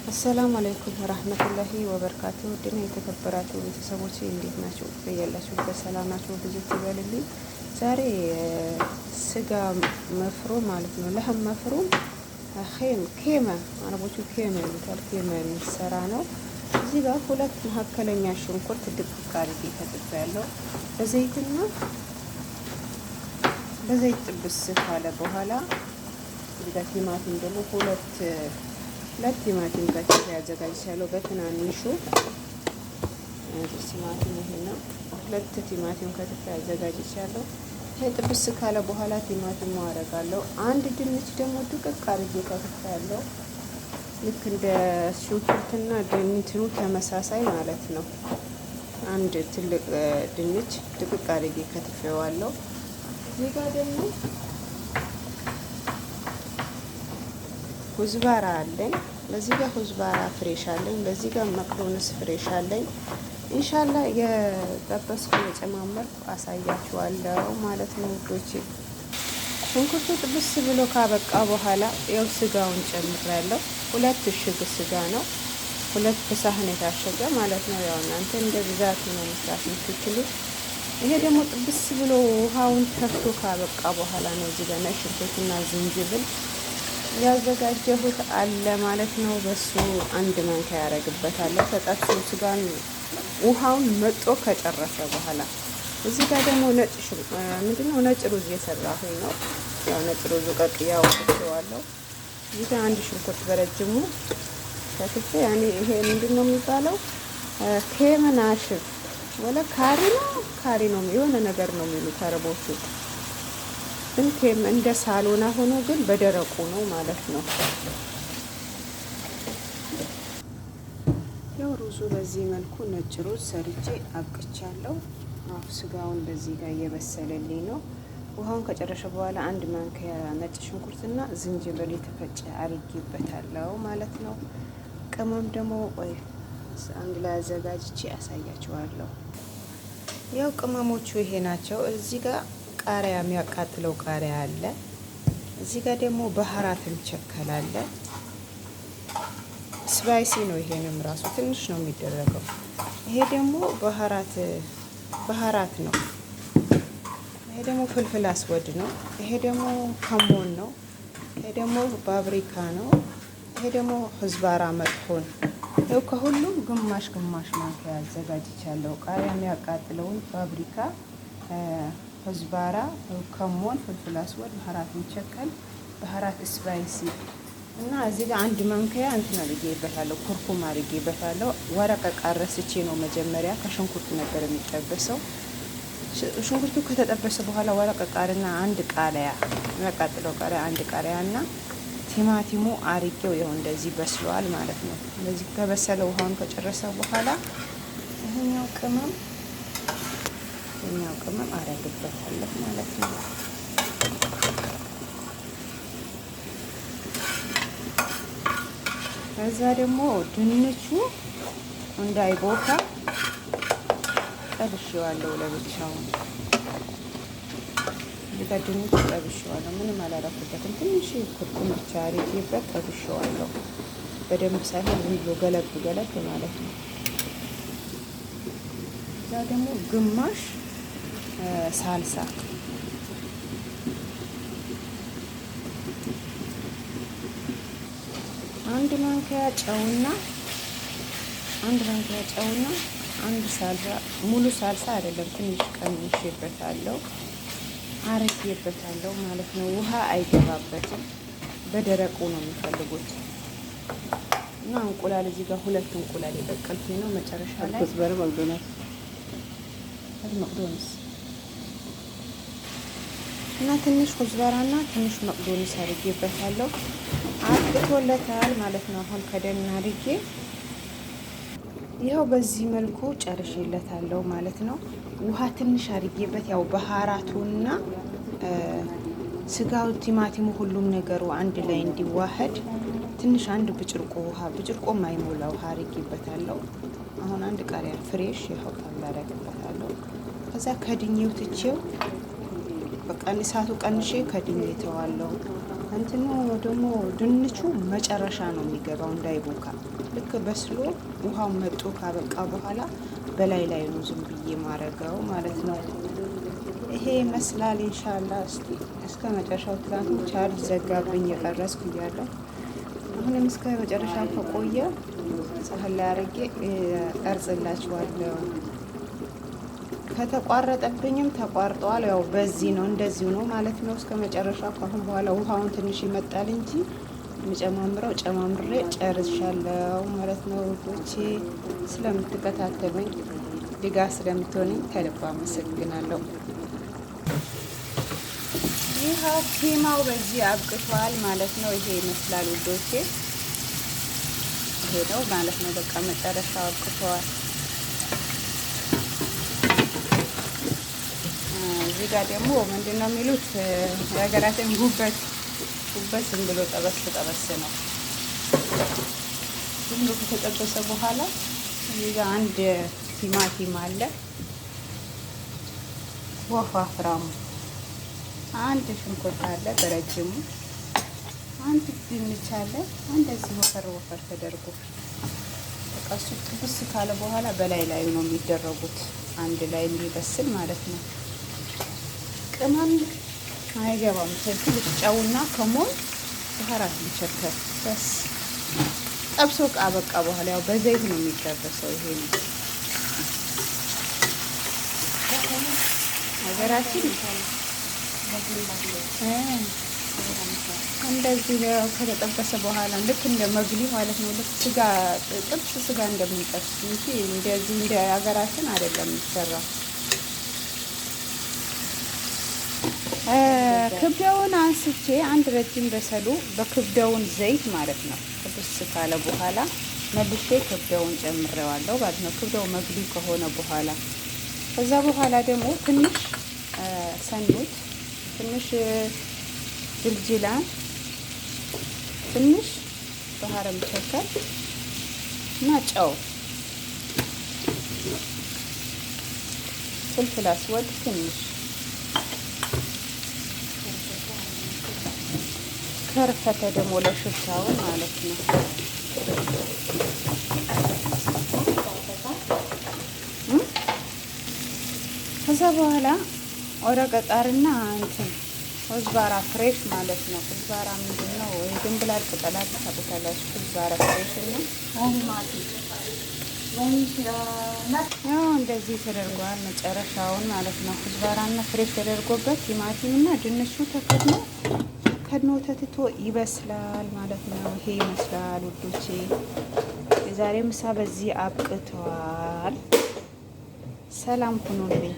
السلام عليكم ورحمة الله وبركاته። ውድና የተከበራችሁ ቤተሰቦች እንዴት ናቸው? በያላችሁበት ሰላማችሁ ብዙ ይበልልኝ። ዛሬ ስጋ مفروم ማለት ነው፣ لحم مفروم ኬመ፣ አረቦቹ ኬመ ይሉታል። ኬመ የሚሰራ ነው። እዚህ ጋር ሁለት መካከለኛ ሽንኩርት ድቅቅ አድርጌ ከትፌያለሁ። በዘይትና በዘይት ጥብስ ካለ በኋላ እዚህ ጋር ቲማቲም ደግሞ ሁለት ሁለት ቲማቲም ከትፌ አዘጋጅቻለሁ በትናንሹ። ቲማቲም ይሄ ነው። ሁለት ቲማቲም ከትፌ አዘጋጅቻለሁ። ይሄ ጥብስ ካለ በኋላ ቲማቲም አደርጋለሁ። አንድ ድንች ደግሞ ድቅቅ አድርጌ ከትፌያለሁ። ልክ እንደ ሽንኩርትና ድንቹ ተመሳሳይ ማለት ነው። አንድ ትልቅ ድንች ድቅቅ አድርጌ ከትፌዋለሁ። እዚህ ጋር ደግሞ كزبرة አለኝ። በዚህ ጋር كزبرة fresh አለኝ። በዚህ ጋር بقدونس fresh አለኝ። إن شاء الله የጠበስኩ የጨማመርኩ አሳያችኋለሁ ማለት ነው ውዶቼ። ሽንኩርቱ ጥብስ ብሎ ካበቃ በኋላ ያው ስጋውን ጨምሬያለሁ። ሁለት እሽግ ስጋ ነው። ሁለት ሳህን የታሸገ ማለት ነው። ያው እናንተ እንደ ብዛቱ ነው መስራት የምትችሉት። ይሄ ደግሞ ጥብስ ብሎ ውሃውን ተፍቶ ካበቃ በኋላ ነው እዚህ ጋር ነጭ ሽንኩርትና ዝንጅብል ያዘጋጀሁት አለ ማለት ነው። በሱ አንድ ማንኪያ ያደርግበታለሁ። ተጠብሶ ስጋን ውሃውን መጦ ከጨረሰ በኋላ እዚህ ጋር ደግሞ ነጭ ምንድነው ነጭ ሩዝ እየሰራሁኝ ነው። ያው ነጭ ሩዙ ቀቅዬ አውጥቼዋለሁ። እዚህ ጋር አንድ ሽንኩርት በረጅሙ ከትፌ ያኔ ይሄ ምንድነው የሚባለው كيمة ناشف ولا ካሪ ነው፣ ካሪ ነው የሆነ ነገር ነው የሚሉት አረቦቹ። ግን ኬም እንደ ሳሎና ሆኖ ግን በደረቁ ነው ማለት ነው። ያው ሩዙ በዚህ መልኩ ነጭ ሩዝ ሰርቼ አብቅቻለሁ። አፍ ስጋውን በዚህ ጋር እየበሰለልኝ ነው። ውሃውን ከጨረሰ በኋላ አንድ ማንኪያ ነጭ ሽንኩርትና ዝንጅብል የተፈጨ አድርጌበታለሁ ማለት ነው። ቅመም ደግሞ ቆይ አንድ ላይ አዘጋጅቼ አሳያችኋለሁ። ያው ቅመሞቹ ይሄ ናቸው። እዚህ ጋር ቃሪያ የሚያቃጥለው ቃሪያ አለ። እዚህ ጋር ደግሞ بهارات مشكل አለ። Spicy ነው። ይሄንም ራሱ ትንሽ ነው የሚደረገው። ይሄ ደግሞ بهارات بهارات ነው። ይሄ ደግሞ فلفل أسود ነው። ይሄ ደግሞ كمون ነው። ይሄ ደግሞ ባብሪካ ነው። ይሄ ደግሞ كزبرة مطحون። ይኸው ከሁሉም ግማሽ ግማሽ ማንኪያ አዘጋጅቻለሁ። ቃሪያ የሚያቃጥለውን ባብሪካ፣ كزبرة፣ كمون፣ فلفل أسود፣ بهارات مشكل፣ بهارات spicy እና እዚህ ጋር አንድ ማንኪያ እንትን አድርጌበታለሁ፣ كركم አድርጌበታለሁ። ورق غار ረስቼ ነው፣ መጀመሪያ ከሽንኩርቱ ነበር የሚጠበሰው። ሽንኩርቱ ከተጠበሰ በኋላ ورق غار ና አንድ ቃሪያ፣ የሚያቃጥለው ቃሪያ አንድ ቃሪያ እና ቲማቲሙ አርጌው ይኸው እንደዚህ በስሏል ማለት ነው። እንደዚህ ከበሰለ ውሃውን ከጨረሰ በኋላ ይሄኛው ቅመም አረግበታለሁ ማለት ነው። ከዛ ደግሞ ድንቹ እንዳይቦካ ጠብሼዋለሁ ለብቻው። እዚህ ጋር ድንቹ ጠብሼዋለሁ። ምንም አላረኩበትም። ትንሽ كركم ብቻ አድርጌበት ጠብሼዋለሁ። በደንብ ሳይሆን ዝም ብሎ ገለብ ገለብ ማለት ነው። እዛ ደግሞ ግማሽ ሳልሳ፣ አንድ ማንኪያ ጨውና አንድ ሳልሳ፣ ሙሉ ሳልሳ አይደለም፣ ትንሽ ቀንሼበታለሁ፣ አርጌበታለሁ ማለት ነው። ውሃ አይገባበትም። በደረቁ ነው የሚፈልጉት። እና እንቁላል እዚህ ጋር ሁለት እንቁላል የቀቀልኩኝ ነው። መጨረሻ ላይ كزبرة بقدونس بقدونس እና ትንሽ كزبرة ና ትንሽ بقدونس አድርጌበታለሁ። አብቅቶለታል ማለት ነው። አሁን ከደን አድርጌ ይኸው በዚህ መልኩ ጨርሼለታለሁ ማለት ነው። ውሃ ትንሽ አድርጌበት ያው بهارات ኡና ስጋው፣ ቲማቲሙ፣ ሁሉም ነገሩ አንድ ላይ እንዲዋሀድ ትንሽ አንድ ብርጭቆ ውሃ፣ ብርጭቆ ማይሞላ ውሃ አድርጌበታለሁ። አሁን አንድ ቃሪያ fresh ይኸው ጣል አደርግበታለሁ። ከዛ ከድኜው ትቼው በቃ እሳቱ ቀንሼ ከድኜ ተዋለሁ። እንትኑ ደግሞ ድንቹ መጨረሻ ነው የሚገባው እንዳይቦካ። ልክ በስሎ ውሃው መጦ ካበቃ በኋላ በላይ ላይ ነው ዝም ብዬ ማረገው ማለት ነው። ይሄ ይመስላል ኢንሻአላ። እስቲ እስከ መጨረሻው ትላንት ቻርጅ ዘጋብኝ የቀረጽኩ እያለሁ አሁንም እስከ መጨረሻው ከቆየ ሳህን ላይ አድርጌ ቀርጽላችኋለሁ። ከተቋረጠብኝም ተቋርጠዋል። ያው በዚህ ነው እንደዚሁ ነው ማለት ነው እስከ መጨረሻው። ካሁን በኋላ ውሃውን ትንሽ ይመጣል እንጂ የምጨማምረው ጨማምሬ ጨርሻለሁ ማለት ነው ውዶቼ። ስለምትከታተሉኝ ድጋፍ ስለምትሆነኝ ከልብ አመሰግናለሁ። ይኸው ኪማው በዚህ አብቅቷል ማለት ነው። ይሄ ይመስላል ውዶቼ፣ ይሄ ነው ማለት ነው። በቃ መጨረሻው አብቅቷል። እዚህ ጋር ደግሞ ምንድን ነው የሚሉት የሀገራችን ጉበት ጉበት ዝም ብሎ ጠበስ ጠበስ ነው። ዝም ብሎ ከተጠበሰ በኋላ እዚህ ጋር አንድ ቲማቲም አለ ወፋፍራሙ፣ አንድ ሽንኩርት አለ በረጅሙ፣ አንድ ድንች አለ እንደዚህ ወፈር ወፈር ተደርጎ በቃ እሱ ጥብስ ካለ በኋላ በላይ ላይ ነው የሚደረጉት አንድ ላይ እንዲበስል ማለት ነው። ቅመም አይገባም። ትንሽ ጨውና ከሞን بهارات مشكل بس ጠብሶ ካበቃ በኋላ ያው በዘይት ነው የሚጠበሰው። ይሄ ነው ሀገራችን እንደዚህ ነው። ከተጠበሰ በኋላ ልክ እንደ مقلي ማለት ነው። ልክ ስጋ ጥብስ ስጋ እንደምንጠብስ እንጂ እንደዚህ እንደ ሀገራችን አይደለም የሚሰራው። ክብደውን አንስቼ አንድ ረጅም በሰሉ በክብደውን ዘይት ማለት ነው። ጥብስ ካለ በኋላ መልሼ ክብደውን ጨምሬዋለሁ ማለት ነው። ክብደው مقلي ከሆነ በኋላ ከዛ በኋላ ደግሞ ትንሽ ሰኑት፣ ትንሽ جلجلان፣ ትንሽ بهار مشكل እና ጨው፣ فلفل أسود ትንሽ ከረፈተ ደግሞ ለሽታው ማለት ነው። ከዛ በኋላ ورق غار ና እንትን كزبرة fresh ማለት ነው። كزبرة ምንድን ነው? ድንብላል ቅጠላ ታውቁታላችሁ። كزبرة fresh ነው። ያው እንደዚህ ተደርጓል መጨረሻውን ማለት ነው። كزبرة ና fresh ተደርጎበት ቲማቲም እና ድንቹ ተከድኖ ከድኖ ተትቶ ይበስላል ማለት ነው። ይሄ ይመስላል ውዶቼ፣ የዛሬ ምሳ በዚህ አብቅተዋል። ሰላም ሁኑልኝ።